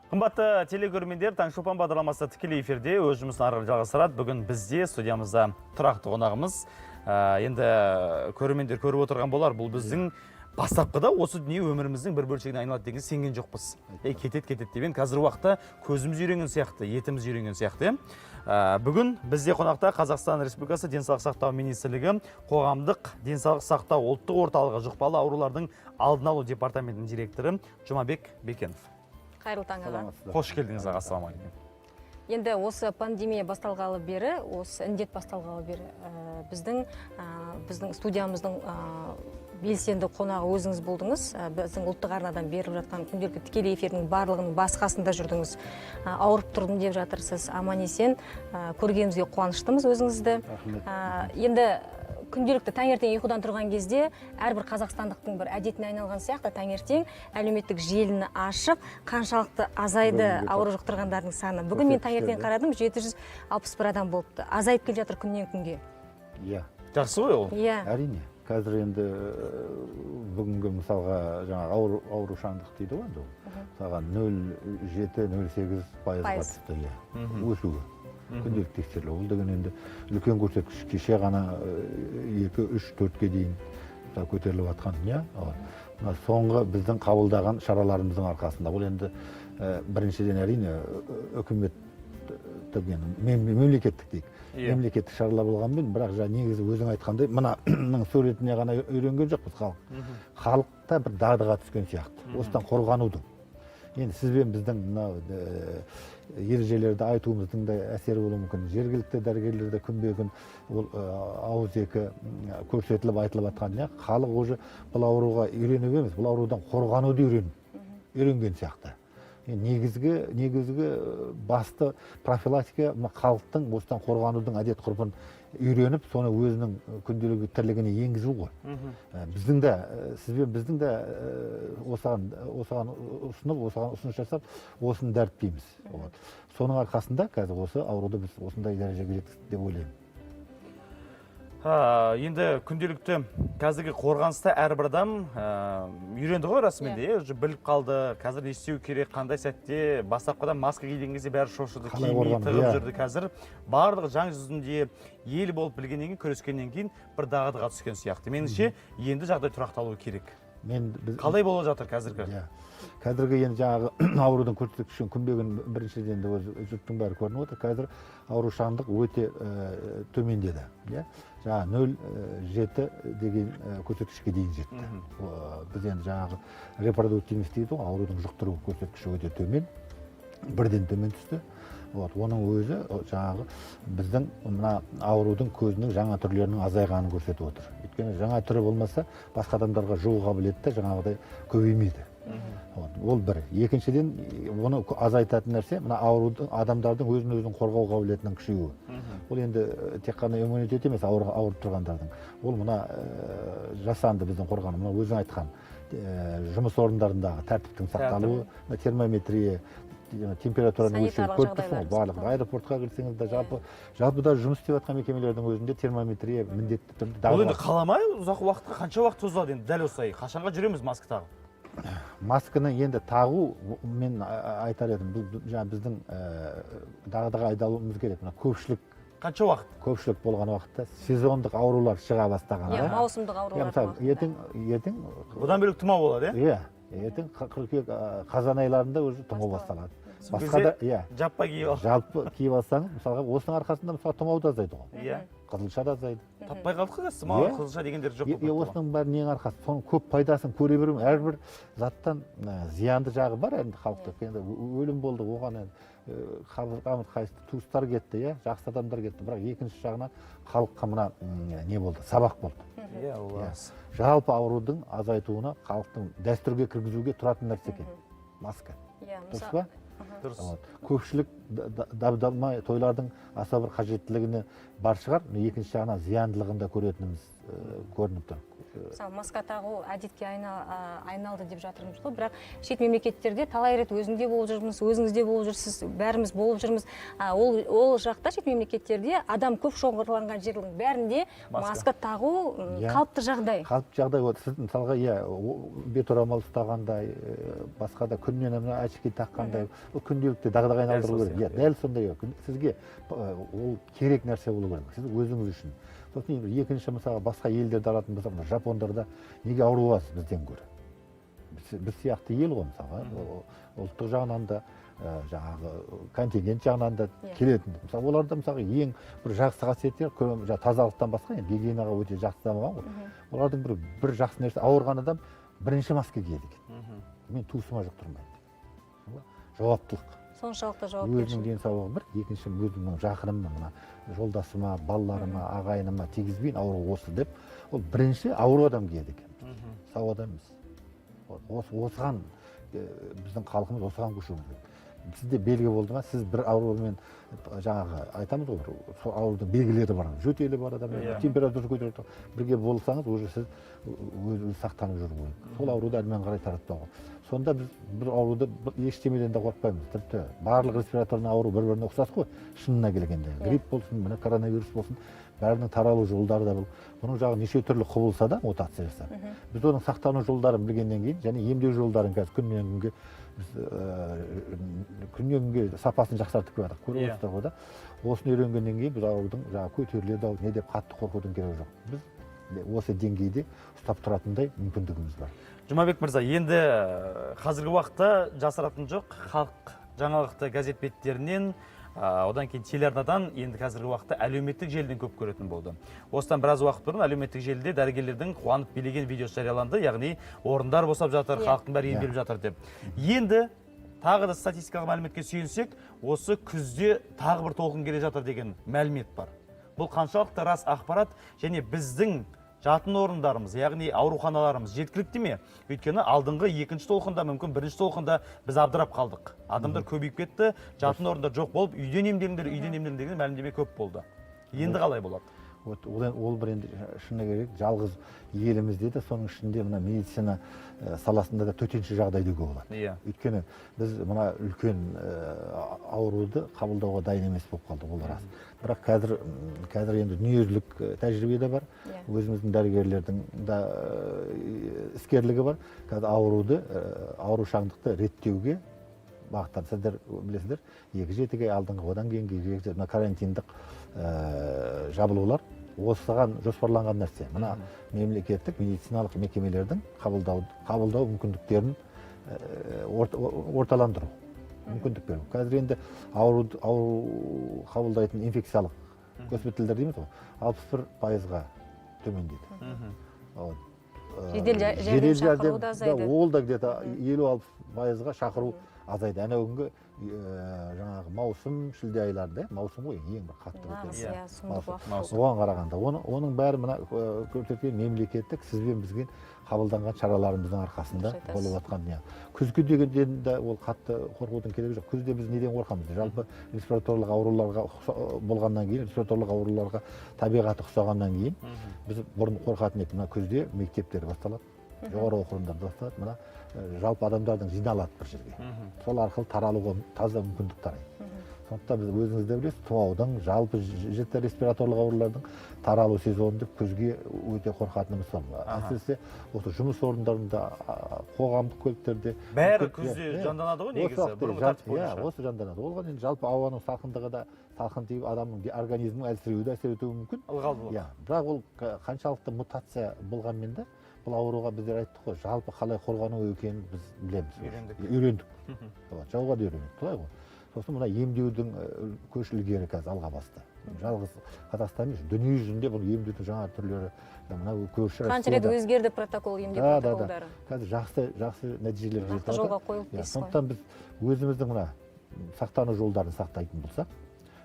Қымбатты телекөрермендер, «Таңшолпан» бағдарламасы тікелей эфирде өз жұмысын ары қарай жалғастырады. Бүгін бізде студиямызда тұрақты қонағымыз. Енді көрермендер көріп отырған болар, бұл біздің бастапқыда осы дүние өміріміздің бір бөлшегіне айналады деген сенген жоқпыз. Ей, кетеді, кетеді деп енді қазіргі уақытта көзіміз үйренген сияқты, етіміз үйренген сияқты, иә. Бүгін бізде қонақта Қазақстан Республикасы Денсаулық сақтау министрлігі Қоғамдық денсаулық сақтау ұлттық орталығы жұқпалы аурулардың алдын алу департаментінің директоры Жұмабек Бекенов. Қайырлы таң, аға! Қош келдіңіз, аға, ассалаумағалейкум! Енді осы пандемия басталғалы бері, осы індет басталғалы бері біздің студиямыздың белсенді қонағы өзіңіз болдыңыз. Біздің ұлттық арнадан беріліп жатқан күнделікті тікелей эфирдің барлығының бас қасында жүрдіңіз. Ауырып тұрдым деп жатырсыз, аман есен көргенімізге қуаныштымыз өзіңізді. Рахмет. Енді күнделікті таңертең ұйқыдан тұрған кезде әрбір қазақстандықтың бір әдетіне айналған сияқты, таңертең әлеуметтік желіні ашып, қаншалықты азайды Бүгінгі ауру жұқтырғандардың саны. Бүгін мен таңертең көрсеткіштер, қарадым, 761 адам болыпты. Азайып келе жатыр күннен күнге. Иә. Жақсы ғой ол. Иә. Әрине, қазір енді бүгінгі, мысалға, жаңағы аурушаңдық дейді ғой енді, ол мысалға 0,7-0,8 пайызға Пайыз. түсті, иә, өсуі күнделікті тексерілу. Ол деген енді үлкен көрсеткіш. Кеше ғана екі, үш, төртке дейін, мысалы, көтеріліп жатқан дүние. Вот. Мына соңғы біздің қабылдаған шараларымыздың арқасында, бұл енді біріншіден, әрине, үкіметтік, енді мемлекеттік дейік, мемлекеттік шаралар болғанымен, бірақ жаңа негізі өзің айтқандай, мынаның суретіне ғана үйренген жоқпыз. Халық та бір дағдыға түскен сияқты осыдан қорғанудың. Енді сіз бен біздің мынау ережелерді айтуымыздың да әсері болуы мүмкін. Жергілікті дәрігерлер де күнбе күн ол ауызекі көрсетіліп, айтылып жатқан не, халық уже бұл ауруға үйреніп емес, бұл аурудан қорғануды үйренген сияқты. Енді негізгі басты профилактика мына халықтың осыдан қорғанудың әдет ғұрпын үйреніп, соны өзінің күнделікті тірлігіне енгізу ғой. Біздің де сіз бен біздің де осыған ұсынып, осыған ұсыныс жасап, осыны дәріптейміз. Вот. Соның арқасында қазір осы ауруды біз осындай дәрежеге жеткіздік деп ойлаймын. Енді күнделікті қазіргі қорғаныста әрбір адам үйренді ғой расымен де, иә, уже біліп қалды қазір не істеу керек, қандай сәтте. Бастапқыда маска киген кезде бәрі шошыды, Қалай кимей қорғану, тығып иә. жүрді. Қазір барлығы заң жүзінде ел болып білгеннен кейін, күрескеннен кейін бір дағдыға түскен сияқты. Меніңше, енді жағдай тұрақталуы керек. Мен біз Қалай болып жатыр қазіргі? Иә, қазіргі енді жаңағы аурудың көрсеткішін күнбе күн, біріншіден де өзі жұрттың бәрі көрініп отыр. Қазір аурушаңдық өте төмендеді, иә, жаңағы 0,7 деген көрсеткішке дейін жетті. Біз енді жаңағы репродуктивность дейді ғой, аурудың жұқтыру көрсеткіші өте төмен, бірден төмен түсті. Вот, оның өзі жаңағы біздің мына аурудың көзінің жаңа түрлерінің азайғанын көрсетіп отыр. Өйткені жаңа түрі болмаса, басқа адамдарға жұғу қабілеті де жаңағыдай көбеймейді. Вот, ол бір. Екіншіден, оны азайтатын нәрсе мына аурудың, адамдардың өзін өзін қорғау қабілетінің күшеюі. Ол енді тек қана иммунитет емес ауырып тұрғандардың, ол мына жасанды біздің қорғану, мына өзің айтқан жұмыс орындарындағы тәртіптің сақталуы, мына термометрия, температураны өлшеу, Санитарлық көріп тұрсың ғой, жағдайлар барлығы сақталу. Аэропортқа кірсеңіз де, жалпы да жұмыс істеп жатқан мекемелердің өзінде термометрия міндетті түрде Бұл енді дағдылас- қаламай ұзақ уақытқа, қанша уақыт созылады енді дәл осылай? Қашанға жүреміз маска тағып? Масканы енді тағу, мен айтар едім, бұл жаңа біздің дағдыға айдалуымыз керек. Мына көпшілік Қанша уақыт? Көпшілік болған уақытта, сезондық аурулар шыға бастағанда. Иә, маусымдық Иә, аурулар. мысалы, ертең Бұдан бөлек тұмау болады, иә? Иә, ертең қыркүйек, қазан айларында уже тұмау басталады. Сол Басқа да, кезде иә. жаппай киіп ал. Жалпы киіп алсаң, мысалға, осының арқасында, мысалы, тұмау да азайды ғой, қызылша да азайды. Таппай қалдық қой қазір тұмау, Иә. қызылша дегендер жоқ болып кетті ғой. Осының бәрі ненің арқасы? Соның көп пайдасын көре беру. Әрбір заттан зиянды жағы бар. Енді халықта енді өлім болды, оған енді қабырғамыз қайысты, туыстар кетті, иә, жақсы адамдар кетті. Бірақ екінші жағынан халыққа мына не болды, сабақ болды. Иә, ол Иә. рас. Жалпы аурудың азайтуына, халықтың дәстүрге кіргізуге тұратын нәрсе екен маска. Иә. Дұрыс па? Дұрыс. Вот. Көпшілік дабдамай тойлардың аса бір қажеттілігіне бар шығар, но екінші жағынан зияндылығын да көретініміз көрініп тұр. Мысалы, маска тағу әдетке айналды деп жатырмыз ғой, бірақ шет мемлекеттерде талай рет өзінде болып жүрміз, өзіңіз де болып жүрсіз, бәріміз болып жүрміз. Ол жақта, шет мемлекеттерде адам көп шоғырланған жердің бәрінде Маска. маска тағу қалыпты жағдай. Қалыпты жағдай. Вот сіз, мысалға, иә, бет орамал ұстағандай, басқа да күннен мына очки таққандай, ол күнделікті дағдыға айналдыру Сол керек. Иә, сияқты. дәл сондай. Сізге ол керек нәрсе болу керек, сіз өзіңіз үшін. Сосын енді екінші, мысалға, басқа елдерді алатын болсақ, мына жапондарда неге ауру аз бізден гөрі? Біз сияқты ел ғой, мысалға, ұлттық жағынан да, жаңағы континент жағынан да келетін. Мысалы, оларда, мысалға, ең бір жақсы қасиеттер, жаңағы тазалықтан басқа, енді гигиенаға өте жақсы дамыған ғой. Олардың бір жақсы нәрсе: ауырған адам бірінші маска киеді екен, мен туысыма жұқтырмаймын. Жауаптылық. Соншалықты Өзінің жауапкершілік. денсаулығы бір, екінші өзімнің жақынымның, мына жолдасыма, балаларыма, ағайыныма тигізбейін ауру осы деп, ол бірінші ауру адам киеді екен, сау адам емес. Вот осыған біздің халқымыз осыған көшуіміз керек. Сізде белгі болды ма, сіз бір аурумен, жаңағы айтамыз ғой, бір сол аурудың белгілері бар, жөтелі бар адам, температурасы көтеріліп тұр, бірге болсаңыз, уже сіз өзіңіз сақтанып жүру керек, сол ауруды әрмен қарай таратпауға. Сонда біз бір ауруды ештемеден де қорықпаймыз. Тіпті барлық респираторный ауру бір біріне ұқсас қой шынына келгенде. Грипп болсын, мына коронавирус болсын, бәрінің таралу жолдары да бұл, бұның жағы неше түрлі құбылса да, мутация жасап, біз оның сақтану жолдарын білгеннен кейін және емдеу жолдарын қазір күннен күнге біз күннен күнге сапасын жақсартып келе жатырмық, көріп отырсыздар ғой да. Осыны үйренгеннен кейін біз аурудың жаңағы көтеріледі ау не деп қатты қорқудың керегі жоқ, біз осы деңгейде ұстап тұратындай мүмкіндігіміз бар. Жұмабек мырза, енді қазіргі уақытта жасыратын жоқ, халық жаңалықты газет беттерінен, одан кейін телеарнадан, енді қазіргі уақытта әлеуметтік желіден көп көретін болды. Осыдан біраз уақыт бұрын әлеуметтік желіде дәрігерлердің қуанып билеген видеосы жарияланды, яғни орындар босап жатыр, халықтың бәрі емделіп жатыр деп. Енді тағы да статистикалық мәліметке сүйенсек, осы күзде тағы бір толқын келе жатыр деген мәлімет бар. Бұл қаншалықты рас ақпарат және біздің жатын орындарымыз, яғни ауруханаларымыз жеткілікті ме? Өйткені алдыңғы екінші толқында, мүмкін бірінші толқында біз абдырап қалдық. Адамдар көбейіп кетті, жатын орындар жоқ болып, үйден емделіңдер, үйден емделіңдер деген мәлімдеме көп болды. Енді қалай болады? Вот ол бір енді шыны керек, жалғыз елімізде де, соның ішінде мына медицина саласында да төтенше жағдай деуге болады. Өйткені біз мына үлкен ауруды қабылдауға дайын емес болып қалдық, ол рас. Бірақ қазір енді дүниежүзілік тәжірибе де бар, өзіміздің дәрігерлердің да іскерлігі бар. Қазір ауруды, аурушаңдықты реттеуге бағыттар. Сіздер білесіздер, 2 жетіге алдыңғы, одан кейінгі 2 мына карантиндік жабылулар осыған жоспарланған нәрсе. Мына мемлекеттік медициналық мекемелердің қабылдау мүмкіндіктерін орталандыру, мүмкіндік беру. Қазір енді ауру қабылдайтын инфекциялық госпитальдер дейміз ғой, 61%-ға төмендеді. Вот. Жедел жәрдем шақыру да азайды. Ол да где-то 50-60%-ға шақыру азайды. Әнеу күнгі жаңағы маусым, шілде айларында, иә, маусым ғой ең бір қатты Нағыз, көтерілген. иә, сұмдық Маусым. уақыт Маусым. болды. Оған қарағанда оның бәрі мына көрсеткен мемлекеттік, сіз бен бізге қабылданған шараларымыздың арқасында Дұрыс айтасыз. болып жатқан не. Күзгі дегенде де ол қатты қорқудың керегі жоқ. Күзде біз неден қорқамыз? Жалпы респираторлық ауруларға болғаннан кейін, респираторлық ауруларға табиғаты ұқсағаннан кейін, біз бұрын қорқатын едік: мына күзде мектептер басталады, жоғары оқу орындары басталады, мына жалпы адамдардың жиналады бір жерге, сол арқылы таралуға таза мүмкіндік тарайды. Сондықтан біз, өзіңіз де білесіз, тұмаудың, жалпы жіті респираторлық аурулардың таралу сезоны деп күзге өте қорқатынымыз сол. Әсіресе осы жұмыс орындарында, қоғамдық көліктерде. Бәрі Мүмкін- күзде иә, иә. жанданады ғой Осы негізі, уақытта бұрынғы тәртіп бойынша. Осы жанданады. Оған енді жалпы ауаның салқындығы да, салқын тиіп, адамның организмінің әлсіреуі де әсер етуі мүмкін. Ылғалдылық. Иә, бірақ ол қаншалықты мутация болғанмен де, бұл ауруға, біздер айттық қой, жалпы қалай қорғану екенін біз білеміз уже. Үйрендік. Үйрендік. Вот, жауға да үйренеді солай ғой. Сосын мына емдеудің көш ілгері қазір алға басты. Жалғыз Қазақстан емес, дүние жүзінде бұл емдеудің жаңа түрлері, мына көрші Қанша рет Россияда- өзгерді протокол, емдеу Да. протоколдары. Қазір жақсы нәтижелер Нақты жетіп жолға жатыр. қойылды Иә, дейсіз ғой. сондықтан біз өзіміздің мына сақтану жолдарын сақтайтын болсақ,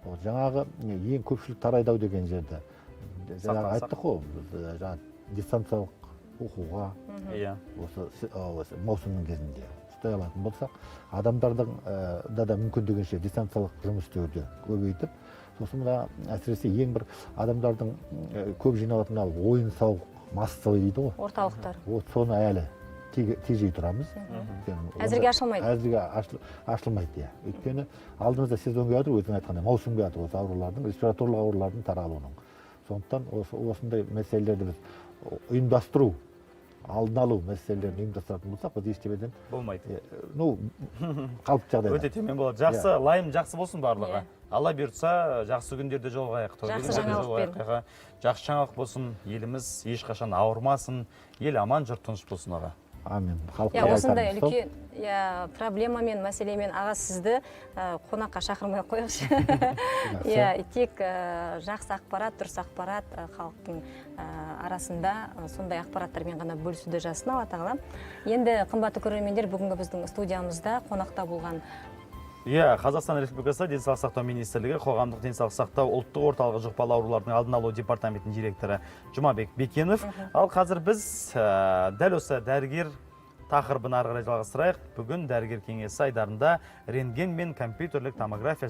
вот жаңағы ең көпшілік тарайды ау деген жерді жаңағы Сақтансақ. айттық қой біз, жаңағы дистанциялық оқуға осы маусымның кезінде ұстай алатын болсақ, адамдардың да мүмкіндігінше дистанциялық жұмыс істеуді көбейтіп, сосын мына әсіресе ең бір адамдардың көп жиналатын мына ойын сауық Массовый дейді ғой. Орталықтар. Вот соны әлі тежей тұрамыз. Өйткені Әзірге ашылмайды. Әзірге ашылмайды, иә. Өйткені алдымызда сезон келіп жатыр, өзің айтқандай, маусым келіп жатыр осы аурулардың, респираторлық аурулардың таралуының. Сондықтан осындай мәселелерді біз ұйымдастыру, алдын алу мәселелерін ұйымдастыратын болсақ, біз ештемеден Болмайды. Ну, қалыпты жағдайда. Өте төмен болады. Жақсы, лайым жақсы болсын барлығы. Иә. Алла бұйыртса, жақсы күндерде жолығайық. Той Жақсы күндерде жаңалықпен. жолығайық, аға. Жақсы жаңалық болсын, еліміз ешқашан ауырмасын, ел аман, жұрт тыныш болсын, аға. Амин. Халыққа Иә, осындай айтарымыз сол. үлкен, иә, проблемамен, мәселемен, аға, сізді қонаққа шақырмай ақ қояйықшы. Иә, тек жақсы ақпарат, дұрыс ақпарат, халықтың арасында сондай ақпараттармен ғана бөлісуді жазсын Алла тағала. Енді, қымбатты көрермендер, бүгінгі біздің студиямызда қонақта болған Иә, Қазақстан Республикасы Денсаулық сақтау министрлігі Қоғамдық денсаулық сақтау ұлттық орталығы жұқпалы аурулардың алдын алу департаментінің директоры Жұмабек Бекенов. Ал қазір біз дәл осы дәрігер тақырыбын ары қарай жалғастырайық. Бүгін дәрігер кеңесі айдарында рентген мен компьютерлік томография.